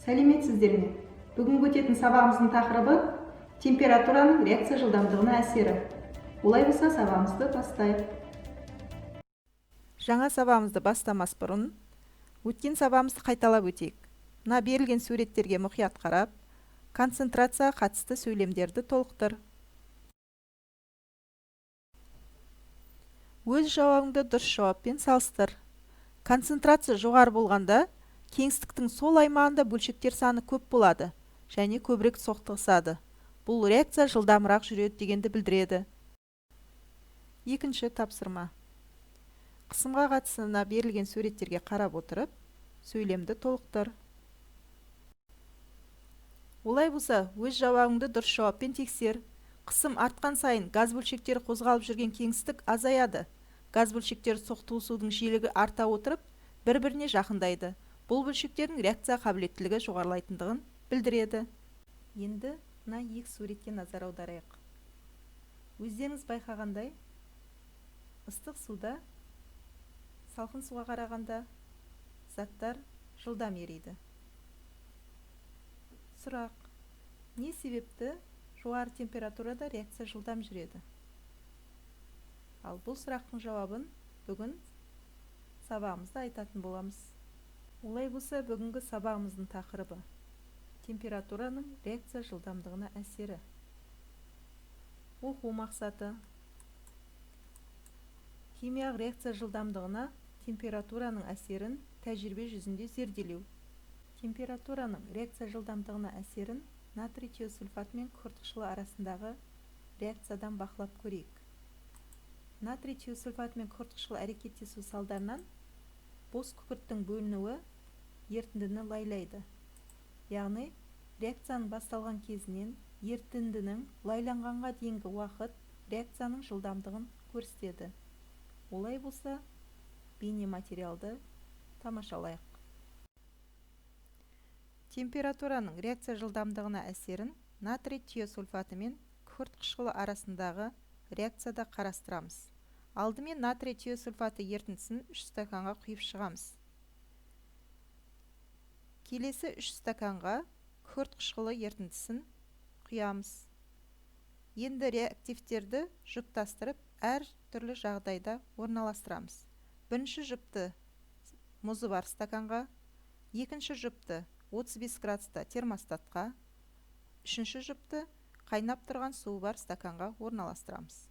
Сәлеметсіздер ме? Бүгінгі өтетін сабағымыздың тақырыбы температураның реакция жылдамдығына әсері. Олай болса, сабағымызды бастайық. Жаңа сабағымызды бастамас бұрын өткен сабағымызды қайталап өтейік. Мына берілген суреттерге мұқият қарап, концентрацияға қатысты сөйлемдерді толықтыр. Өз жауабыңды дұрыс жауаппен салыстыр. Концентрация жоғары болғанда, кеңістіктің сол аймағында бөлшектер саны көп болады және көбірек соқтығысады. Бұл реакция жылдамырақ жүреді дегенді білдіреді. Екінші тапсырма. Қысымға қатысты берілген суреттерге қарап отырып, сөйлемді толықтыр. Олай болса, өз жауабыңды дұрыс жауаппен тексер. Қысым артқан сайын газ бөлшектері қозғалып жүрген кеңістік азаяды. Газ бөлшектері соқтығысудың жиілігі арта отырып, бір-біріне жақындайды. Бұл бөлшектердің реакция қабілеттілігі жоғарылайтындығын білдіреді. Енді мына екі суретке назар аударайық. Өздеріңіз байқағандай, ыстық суда салқын суға қарағанда заттар жылдам ериді. Сұрақ: не себепті жоғары температурада реакция жылдам жүреді? Ал бұл сұрақтың жауабын бүгін сабағымызда айтатын боламыз. Олай болса, бүгінгі сабағымыздың тақырыбы температураның реакция жылдамдығына әсері. Оқу мақсаты: химиялық реакция жылдамдығына температураның әсерін тәжірибе жүзінде зерделеу. Температураның реакция жылдамдығына әсерін натрий тиосульфаты мен күкірт қышқылы арасындағы реакциядан бақылап көрейік. Натрий тиосульфаты мен күкірт қышқылы әрекеттесу салдарынан бос күкірттің бөлінуі ерітіндіні лайлайды. Яғни, реакцияның басталған кезінен ерітіндінің лайланғанға дейінгі уақыт реакцияның жылдамдығын көрсетеді. Олай болса, бейнематериалды тамашалайық. Температураның реакция жылдамдығына әсерін натрий тиосульфаты мен күкірт қышқылы арасындағы реакцияда қарастырамыз. Алдымен натрий тиосульфаты ерітіндісін 3 стаканға құйып шығамыз. Келесі 3 стаканға күкірт қышқылы ерітіндісін құямыз. Енді реактивтерді жұптастырып, әр түрлі жағдайда орналастырамыз. Бірінші жұпты мұзы бар стаканға, екінші жұпты 35 градуста термостатқа, үшінші жұпты қайнап тұрған суы бар стаканға орналастырамыз.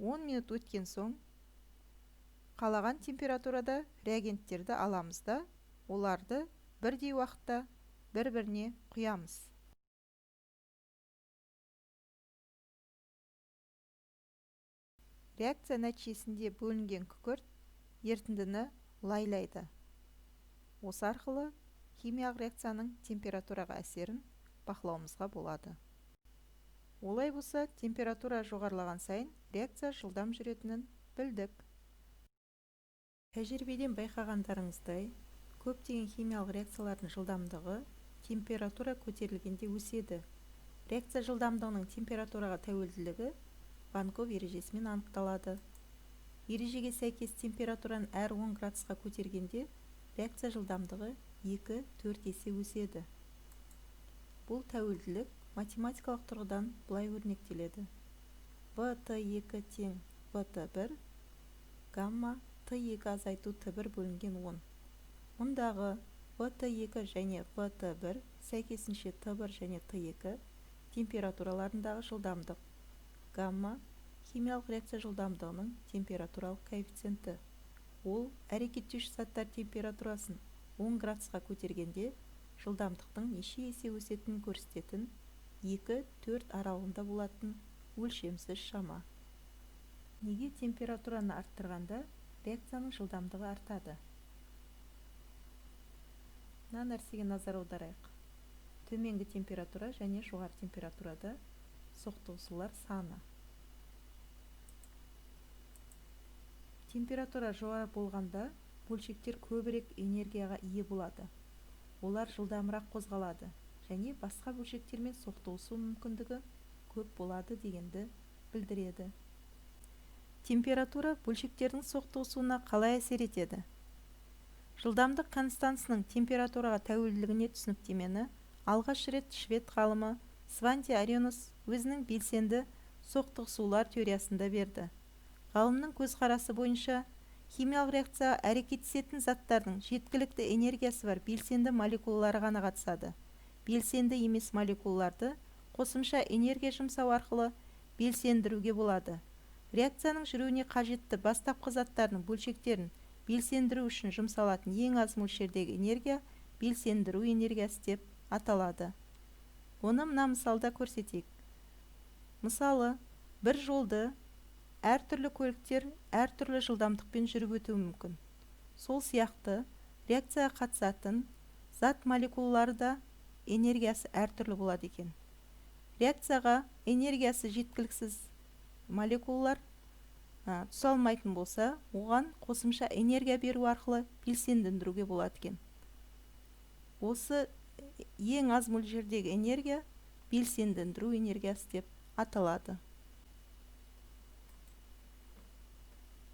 10 минут өткен соң қалаған температурада реагенттерді аламыз да, оларды бірдей уақытта бір-біріне құямыз. Реакция нәтижесінде бөлінген күкірт ерітіндіні лайлайды. Осы арқылы химиялық реакцияның температураға әсерін бақылауымызға болады. Олай болса, температура жоғарылаған сайын реакция жылдам жүретінін білдік. Тәжірибеден байқағандарыңыздай, көптеген химиялық реакциялардың жылдамдығы температура көтерілгенде өседі. Реакция жылдамдығының температураға тәуелділігі Вант-Гофф ережесімен анықталады. Ережеге сәйкес температураны әр 10 градусқа көтергенде реакция жылдамдығы 2-4 есе өседі. Бұл тәуелділік математикалық тұрғыдан былай өрнектеледі. ВТ2 тең ВТ1 гамма Т2 азайту Т1 бөлінген 10. Мұндағы ВТ2 және ВТ1 сәйкесінше Т1 және Т2 температураларындағы жылдамдық. Гамма химиялық реакция жылдамдығының температуралық коэффициенті. Ол әрекеттеуші заттар температурасын 10 градусқа көтергенде жылдамдықтың неше есе өсетінін көрсететін 2-4 аралығында болатын өлшемсіз шама. Неге температураны арттырғанда реакцияның жылдамдығы артады? Мына нәрсеге назар аударайық. Төменгі температура және жоғары температурада соқтығысулар саны. Температура жоғары болғанда бөлшектер көбірек энергияға ие болады. Олар жылдамырақ қозғалады және басқа бөлшектермен соқтығысу мүмкіндігі көп болады дегенді білдіреді. Температура бөлшектердің соқтығысуына қалай әсер етеді? Жылдамдық константасының температураға тәуелділігіне түсініктемені алғаш рет швед ғалымы Сванте Аррениус өзінің белсенді соқтығысулар теориясында берді. Ғалымның көзқарасы бойынша химиялық реакцияға әрекеттесетін заттардың жеткілікті энергиясы бар белсенді молекулалары ғана қатысады. Белсенді емес молекулаларды қосымша энергия жұмсау арқылы белсендіруге болады. Реакцияның жүруіне қажетті бастапқы заттардың бөлшектерін белсендіру үшін жұмсалатын ең аз мөлшердегі энергия белсендіру энергиясы деп аталады. Оны мына мысалда көрсетейік. Мысалы, бір жолды әртүрлі көліктер әртүрлі жылдамдықпен жүріп өтуі мүмкін. Сол сияқты реакцияға қатысатын зат молекулалары да энергиясы әртүрлі болады екен. Реакцияға энергиясы жеткіліксіз молекулалар түсе алмайтын болса, оған қосымша энергия беру арқылы белсендендіруге болады екен. Осы ең аз мөлшердегі энергия белсендендіру энергиясы деп аталады.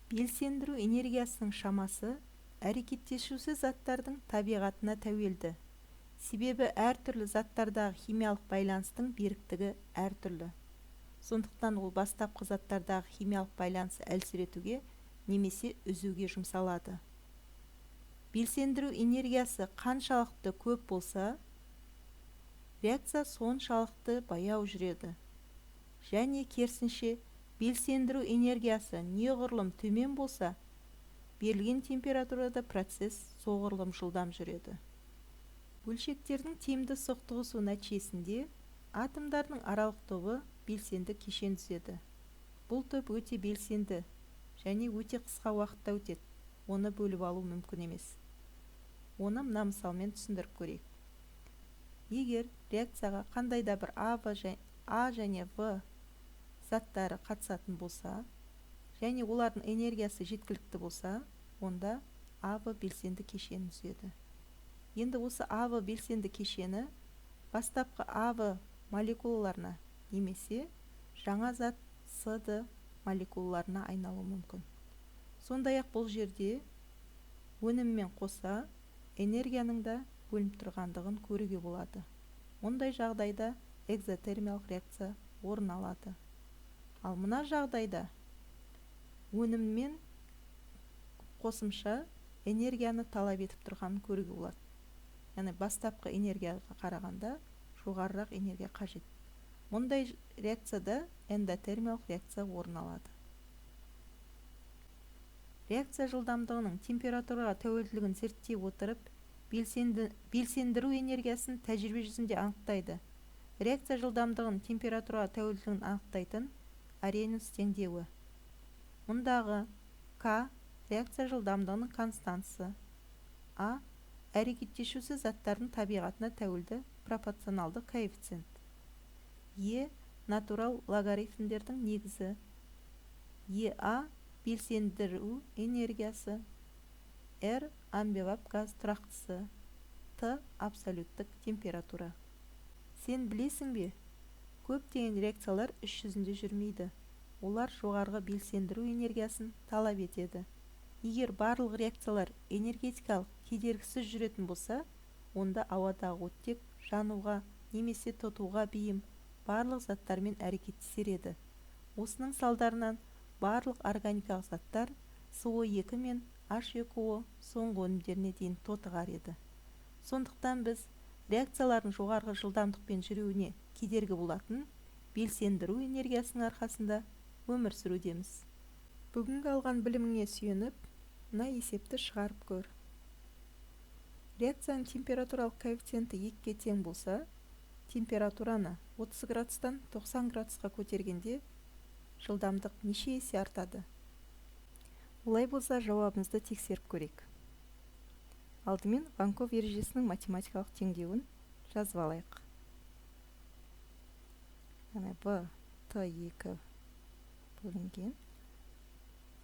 Белсендіру энергиясының шамасы әрекеттесуші заттардың табиғатына тәуелді. Себебі әртүрлі заттардағы химиялық байланыстың беріктігі әртүрлі. Сондықтан ол бастапқы заттардағы химиялық байланысты әлсіретуге немесе үзуге жұмсалады. Белсендіру энергиясы қаншалықты көп болса, реакция соншалықты баяу жүреді. Және керісінше, белсендіру энергиясы неғұрлым төмен болса, берілген температурада процесс соғұрлым жылдам жүреді. Бөлшектердің тиімді соқтығысу нәтижесінде атомдардың аралық тобы белсенді кешен түзеді. Бұл топ өте белсенді және өте қысқа уақытта өтеді. Оны бөліп алу мүмкін емес. Оны мына мысалмен түсіндіріп көрейік. Егер реакцияға қандай да бір А және В заттары қатысатын болса, және олардың энергиясы жеткілікті болса, онда АВ белсенді кешенін түзеді. Енді осы АВ белсенді кешені бастапқы АВ молекулаларына немесе жаңа зат СД молекулаларына айналуы мүмкін. Сондай-ақ бұл жерде өніммен қоса энергияның да бөлініп тұрғандығын көруге болады. Мұндай жағдайда экзотермиялық реакция орын алады. Ал мына жағдайда өніммен қосымша энергияны талап етіп тұрғанын көруге болады. Яғни бастапқы энергияға қарағанда жоғарырақ энергия қажет. Мұндай реакцияда эндотермиялық реакция орын алады. Реакция жылдамдығының температураға тәуелділігін зерттей отырып, белсендіру энергиясын тәжірибе жүзінде анықтайды. Реакция жылдамдығының температураға тәуелділігін анықтайтын Аррениус теңдеуі. Мұндағы К реакция жылдамдығының константасы, А әрекеттесуші заттардың табиғатына тәуелді пропорционалды коэффициент, Е натурал логарифмдердің негізі, ЕА белсендіру энергиясы, Р әмбебап газ тұрақтысы, Т абсолюттік температура. Сен білесің бе? Көптеген реакциялар іс жүзінде жүрмейді. Олар жоғарғы белсендіру энергиясын талап етеді. Егер барлық реакциялар энергетикалық кедергісіз жүретін болса, онда ауадағы оттек жануға немесе тотуға бейім барлық заттармен әрекеттесер еді. Осының салдарынан барлық органикалық заттар СО2 мен H2O соңғы өнімдеріне дейін тотығар еді. Сондықтан біз реакциялардың жоғарғы жылдамдықпен жүруіне кедергі болатын белсендіру энергиясының арқасында өмір сүрудеміз. Бүгінгі алған біліміңе сүйеніп, мына есепті шығарып көр. Реакцияның температуралық коэффициенті 2-ге тең болса, температураны 30 градустан 90 градусқа көтергенде жылдамдық неше есе артады? Олай болса, жауабымызды тексеріп көрейік. Алдымен Ванков ережесінің математикалық теңдеуін жазып алайық. Яғни В Т2 бөлінген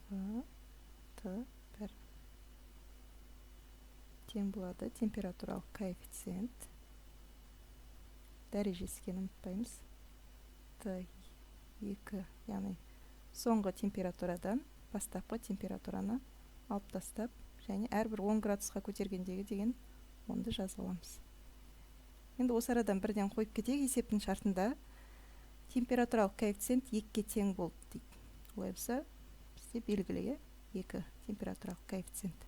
В Т1 тең болады температуралық коэффициент, дәрежесі екенін ұмытпаймыз, Т2, яғни Соңғы температурадан бастапқы температураны алып тастап, және әрбір 10 градусқа көтергендегі деген 10-ды жазып аламыз. Енді осы арадан бірден қойып кетейік, есептің шартында температуралық коэффициент 2-ге тең болды дейді. Олай болса, бізде белгілі 2 температуралық коэффициент.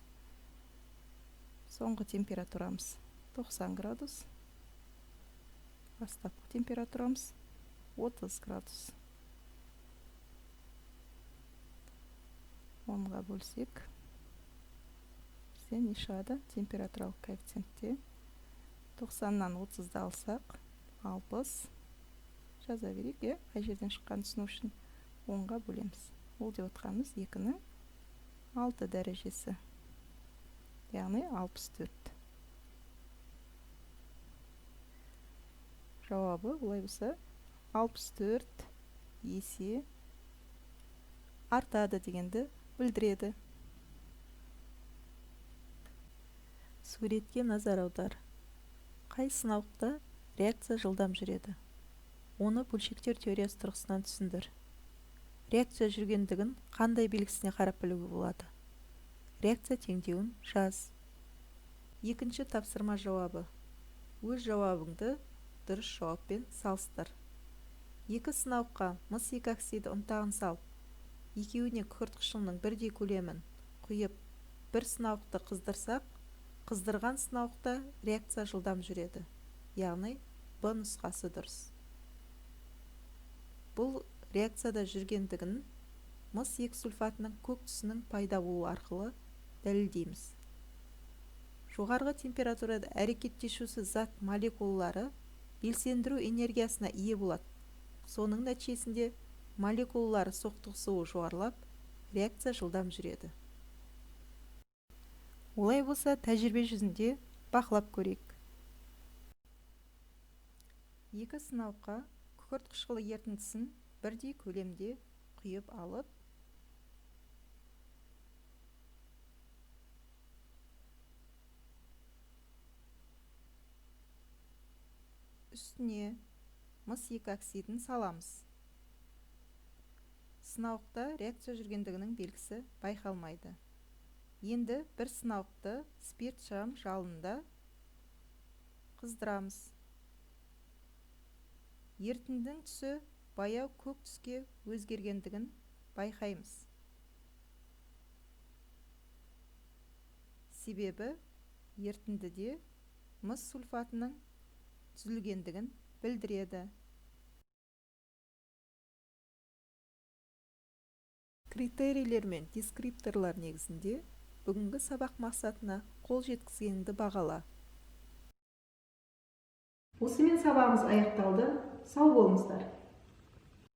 Соңғы температурамыз 90 градус, бастапқы температурамыз 30 градус. 10-ға бөлсек, бізде не шығады? Температуралық коэффициентте 90-нан 30-ды алсақ, 60 жаза берейік, қай жерден шыққанын түсіну үшін 10-ға бөлеміз. Ол деп отқанымыз 2-нің 6 дәрежесі, яғни 64. Жауабы олай болса 64 есе артады дегенді білдіреді. Суретке назар аудар. Қай сынауықта реакция жылдам жүреді? Оны бөлшектер теориясы тұрғысынан түсіндір. Реакция жүргендігін қандай белгісіне қарап білуге болады? Реакция теңдеуін жаз. Екінші тапсырма жауабы. Өз жауабыңды дұрыс жауаппен салыстыр. Екі сынауыққа мыс екі оксиді ұнтағын салып, екеуіне күкірт қышқылының бірдей көлемін құйып, бір сынауықты қыздырсақ, қыздырған сынауықта реакция жылдам жүреді, яғни Б нұсқасы дұрыс. Бұл реакцияда жүргендігін мыс екі сульфатының көк түсінің пайда болуы арқылы дәлелдейміз. Жоғарғы температурада әрекеттесуші зат молекулалары белсендіру энергиясына ие болады. Соның нәтижесінде молекулалары соқтығысуы жоғарылап, реакция жылдам жүреді. Олай болса, тәжірибе жүзінде бақылап көрейік. Екі сынауыққа күкірт қышқылы ерітіндісін бірдей көлемде құйып алып, үстіне мыс екі оксидін саламыз. Сынауықта реакция жүргендігінің белгісі байқалмайды. Енді бір сынауықты спирт шам жалында қыздырамыз. Ерітіндінің түсі баяу көк түске өзгергендігін байқаймыз. Себебі ерітіндіде мыс сульфатының түзілгендігін білдіреді. Критерийлер мен дескрипторлар негізінде бүгінгі сабақ мақсатына қол жеткізгеніңді бағала. Осымен сабағымыз аяқталды. Сау болыңыздар.